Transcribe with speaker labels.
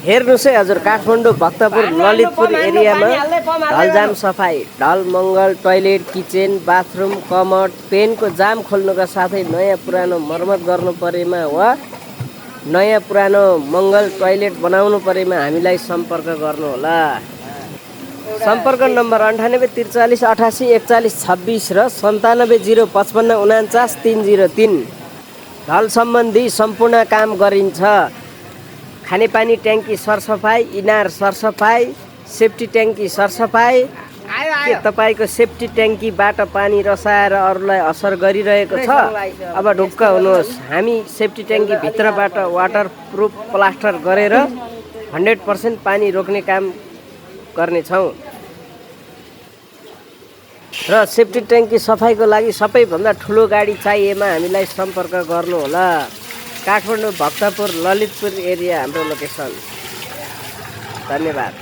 Speaker 1: हेर्नुहोस् है हजुर, काठमाडौँ भक्तपुर ललितपुर एरियामा ढल सफाई, ढल मङ्गल टोयलेट, किचन, बाथरुम, कमोड, पेनको जाम खोल्नुका साथै नयाँ पुरानो मर्मत गर्नु परेमा वा नयाँ पुरानो मङ्गल टोयलेट बनाउनु परेमा हामीलाई सम्पर्क गर्नुहोला। सम्पर्क नम्बर 98 43 88 41 26 र 97 055 49 303। ढल सम्बन्धी सम्पूर्ण काम गरिन्छ। खानेपानी ट्याङ्की सरसफाई, इनार सरसफाई, सेफ्टी ट्याङ्की सरसफाई। के तपाईँको सेफ्टी ट्याङ्कीबाट पानी रसाएर अरूलाई असर गरिरहेको छ? अब ढुक्क हुनुहोस्, हामी सेफ्टी ट्याङ्की भित्रबाट वाटर प्रुफ प्लास्टर गरेर 100% पानी रोक्ने काम गर्नेछौँ। र सेफ्टी ट्याङ्की सफाइको लागि सबैभन्दा ठुलो गाडी चाहिएमा हामीलाई सम्पर्क गर्नुहोला। काठमाडौँ भक्तपुर ललितपुर एरिया हाम्रो लोकेसन। धन्यवाद।